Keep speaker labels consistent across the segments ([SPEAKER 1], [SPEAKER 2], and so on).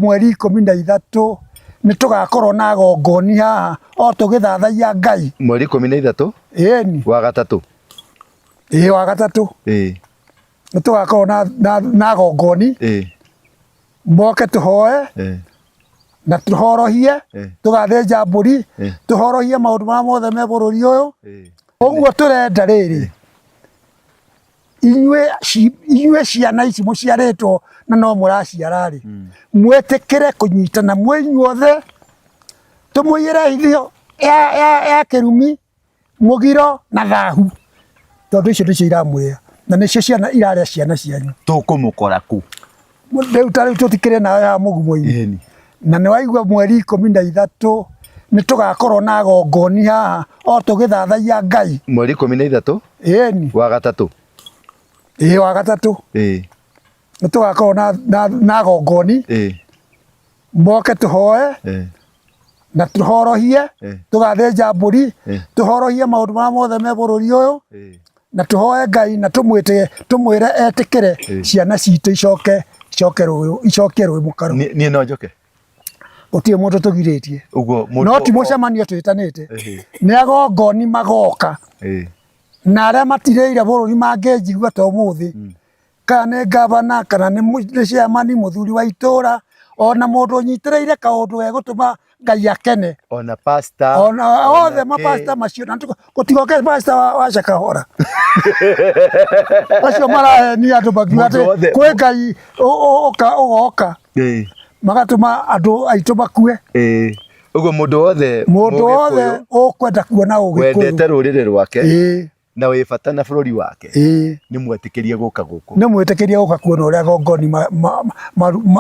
[SPEAKER 1] Mweri 13 nĩ tũgakorwo na agongoni haha o tũgĩthathaiya Ngai.
[SPEAKER 2] Mweri 13?
[SPEAKER 1] Ĩni.
[SPEAKER 2] Wa gatatũ?
[SPEAKER 1] Ĩĩ, wa gatatũ. Nĩ tũgakorwo na agongoni moke tũhoe na tũhorohie, tũgathĩnja mbũri, tũhorohie maũndũ marĩa mothe me bũrũri ũyũ. Ũguo tũrenda rĩrĩ, inyuĩ ciana ici mũciarĩtwo na no mũraciara rĩ, mwĩtĩkĩre kũnyitana mwĩ inyuothe, tũmũiyĩre hitho ya kĩrumi, mũgiro na thahu, tondũ icio nĩcio iramũrĩa na nĩcio ciana irarĩa ciana cianyu.
[SPEAKER 2] Tũkũmũkora kũ?
[SPEAKER 1] Rĩu ta rĩu tũtikĩrĩ nawe haha mũgumo-inĩ. Na nĩ waigua mweri 13 nĩ tũgakorwo na agongoni haha o tũgĩthathaiya Ngai.
[SPEAKER 2] Mweri 13?
[SPEAKER 1] Ĩni.
[SPEAKER 2] Wa gatatũ?
[SPEAKER 1] Ĩĩ, wa gatatũ. Nĩ tũgakorwo na agongoni moke tũhoe na tũhorohie, tũgathĩnja mbũri, tũhorohie maũndũ marĩa mothe me bũrũri ũyũ, na tũhoe Ngai na tũmwĩte tũmwĩre etĩkĩre ciana citũ icoke icoke rũĩ icokie rũĩ mũkaro.
[SPEAKER 2] Niĩ no njoke?
[SPEAKER 1] Gũtirĩ mũndũ tũgirĩtie.
[SPEAKER 2] Ũguo mũndũ
[SPEAKER 1] No ti mũcemanio twĩtanĩte, nĩ agongoni magoka, na arĩa matirĩire bũrũri mangĩnjigua ta ũmũthĩ, kana nĩ ngavana, kana nĩ chairman, mũthuri wa itũra, ona mũndũ ũnyitĩrĩire kaũndũ gegũtũma Ngai akene.
[SPEAKER 2] Ona pastor.
[SPEAKER 1] Ona othe mapasta macio, na gũtigoke pastor wa Shakahola. Acio marahenia andũ makiuga
[SPEAKER 2] Mũndũ
[SPEAKER 1] atĩ
[SPEAKER 2] wothe-
[SPEAKER 1] kwĩ Ngai ũgoka, magatũma andũ aitũ makue.
[SPEAKER 2] Ũguo mũndũ wothe
[SPEAKER 1] Mũndũ wothe
[SPEAKER 2] Mũgĩkũyũ
[SPEAKER 1] ũkwenda kuona Ũgĩkũyũ
[SPEAKER 2] wendete rũrĩrĩ rwake na wĩ bata na bũrũri wake, nĩ mwetĩkĩrie gũka gũkũ.
[SPEAKER 1] Nĩ mwĩtĩkĩrie gũka kuona ũrĩa gongoni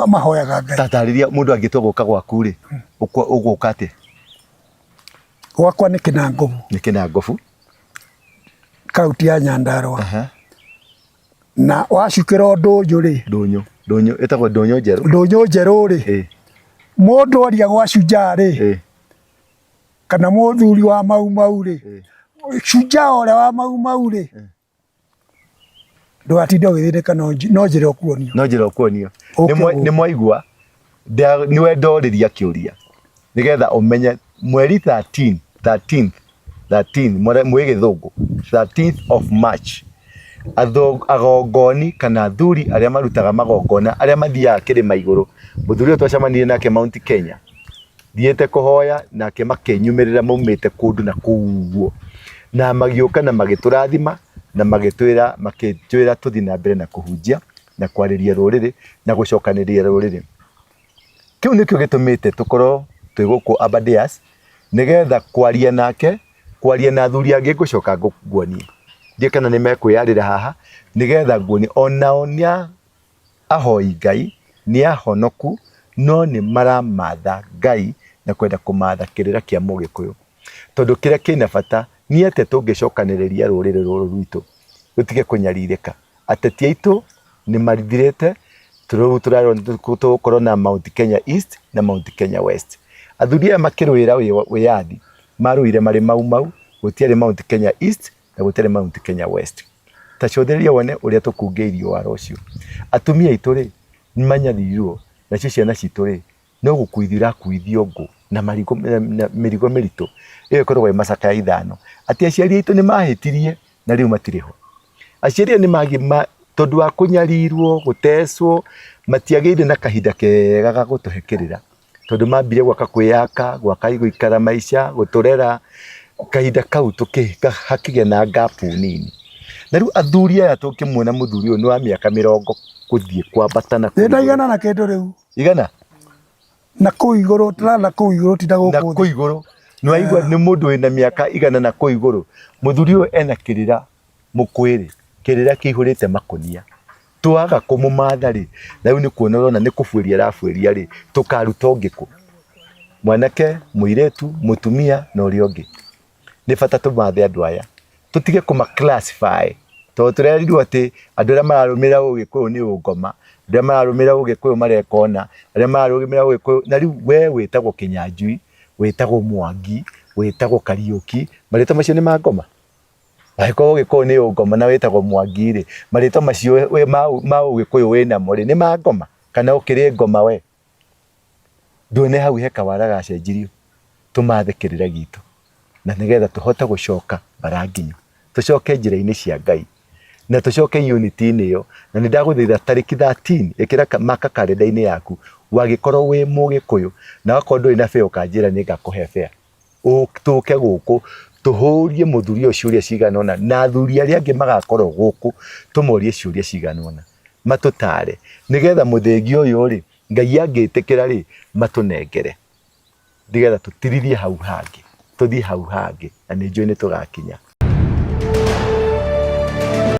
[SPEAKER 1] mahoyaga Ngai.
[SPEAKER 2] Tatarĩria, mũndũ angĩtua gũka gwaku rĩ, ũgũka atĩa?
[SPEAKER 1] Gwakwa nĩ Kĩnangobu.
[SPEAKER 2] Nĩ Kĩnangobu.
[SPEAKER 1] Kaunti ya Nyandarua. Na wacukĩra ndũnyũ rĩ,
[SPEAKER 2] Ndũnyũ, ndũnyũ ĩtagwo ndũnyũ njerũ.
[SPEAKER 1] Ndũnyũ njerũ rĩ, mũndũ oria gwa Shujaa rĩ, kana mũthuri wa Mau Mau rĩ, Shujaa ũrĩa wa Mau Mau rĩ, ndũgatinde ũgĩthĩnĩka, no njĩra ũkuonio.
[SPEAKER 2] No njĩra ũkuonio.
[SPEAKER 1] Ũke gũkũ.
[SPEAKER 2] Nĩ mwaigua, nĩwe ndorĩria kĩũria nĩgetha ũmenye mweri 13, 13th, 13 mwĩ gĩthũngũ, 13th of March, agongoni kana athuri arĩa marutaga magongona, arĩa mathiaga kĩrĩma igũrũ, mũthuri ũyũ twacemanirie nake Mount Kenya, thiĩte kũhoya nake, makĩnyumĩrĩra maumĩte kũndũ na kũu ũguo, na magĩũka na magĩtũrathima na magĩtwĩra, makĩtwĩra tũthiĩ na mbere na kũhunjia na kwarĩria rũrĩrĩ na gũcokanĩrĩria rũrĩrĩ. Kĩu nĩkĩo gĩtũmĩte tũkorwo twĩ gũkũ Aberdares, nĩgetha kwaria nake, kwaria na athuri angĩ ngũcoka nguonie. Ndiũĩ kana nĩ mekwĩyarĩra haha, nĩgetha nguonie onao nĩ ahoi Ngai, nĩ ahonoku, no nĩ maramatha Ngai na kwenda kũmatha kĩrĩra kĩa Mũgĩkũyũ. Tondũ kĩrĩa kĩna bata nĩ atĩa tũngĩcokanĩrĩria rũrĩrĩ rũrũ rwitũ rũtige kũnyarirĩka. Ateti aitũ nĩ mathirĩte, rĩu tũrarwo tũgũkorwo na Mount Kenya East na Mount Kenya West. Athuri aya makĩrũĩra wĩyathi, marũire marĩ Mau Mau, gũtiarĩ Mount Kenya East na gũtiarĩ Mount Kenya West. Ta cũthĩrĩria wone ũrĩa tũkungĩirio wara ũcio. Atumia aitũ rĩ, nĩ manyaririrwo, nacio ciana citũ rĩ, no gũkuithio irakuithio ngũ na marigũ, na mĩrigo mĩritũ ĩyo ĩkoragwo ĩ macakaya ithano. Atĩ aciari aitũ nĩ mahĩtirie na rĩu matirĩ ho. Aciari aya nĩ tondũ wa kũnyarirwo, gũtecwo, matiagĩire na kahinda kega ga gũtũhe kĩrĩra, tondũ mambire gwaka kwĩyaka, gwaka gũikara maica, gũtũrera, kahinda kau hakĩgĩa na gap nini. Na rĩu athuri aya tũngĩmuona mũthuri ũyũ nĩ wa mĩaka mĩrongo gũthiĩ kwambata na kũu
[SPEAKER 1] Ndĩna
[SPEAKER 2] igũrũ.
[SPEAKER 1] 100 na kĩndũ rĩu.
[SPEAKER 2] 100?
[SPEAKER 1] Na kũu igũrũ, tũrana na kũu igũrũ, ti na
[SPEAKER 2] na
[SPEAKER 1] gũkũ thĩ.
[SPEAKER 2] Kũu igũrũ. Nĩ waigua, nĩ mũndũ wĩna mĩaka 100 na kũu igũrũ. Mũthuri ũyũ ena kĩrĩra mũkwĩrĩ, kĩrĩra kĩihũrĩte makũnia. Twaga kũmũmatha rĩ, na rĩu nĩ kuona ũrona nĩ kũbuĩria arabuĩria rĩ, tũkaruta ũngĩ kũ? Mwanake, mũirĩtu, mũtumia na ũrĩa ũngĩ. Nĩ bata tũmathe andũ aya, tũtige kũma classify, tondũ tũrerirwo atĩ andũ arĩa mararũmĩrĩra Ũgĩkũyũ nĩ ũngoma, andũ arĩa mararũmĩrĩra Ũgĩkũyũ mareka ũna, arĩa mararũmĩrĩra Ũgĩkũyũ, na rĩu we wĩtagwo Kĩnyanjui, wĩtagwo Mwangi, wĩtagwo Kariũki, marĩtwa macio nĩ ma ngoma? Angĩkorwo Ũgĩkũyũ nĩ ũngoma na wĩtagwo Mwangi rĩ, marĩtwa macio ma Ũgĩkũyũ wĩnamo rĩ, nĩ ma ngoma kana ũkĩrĩ ngoma we? Nduone hau he kawara gacenjirio tũmathe kĩrĩra gitũ na nĩgetha tũhote gũcoka bara nginyu tũcoke njĩra-inĩ cia Ngai na tũcoke unity-inĩ ĩyo na nĩ ndagũthaitha tarĩki 13 ĩkĩra maka karenda-inĩ yaku wagĩkorwo wĩ mũgĩkũyũ na wakorwo ndũrĩ na fare ũkanjĩra nĩ ngakũhe fare tũke gũkũ tũhũrie mũthuri ũyũ ciũria cigana ũna na athuri arĩa angĩ magakorwo gũkũ tũmorie ciũria cigana ũna matũtare nĩgetha mũthĩgi ũyũ rĩ Ngai angĩtĩkĩra rĩ matũnengere nĩgetha tũtirithie hau hangĩ tũthiĩ hau hangĩ na nĩ njũĩ nĩ tũgakinya.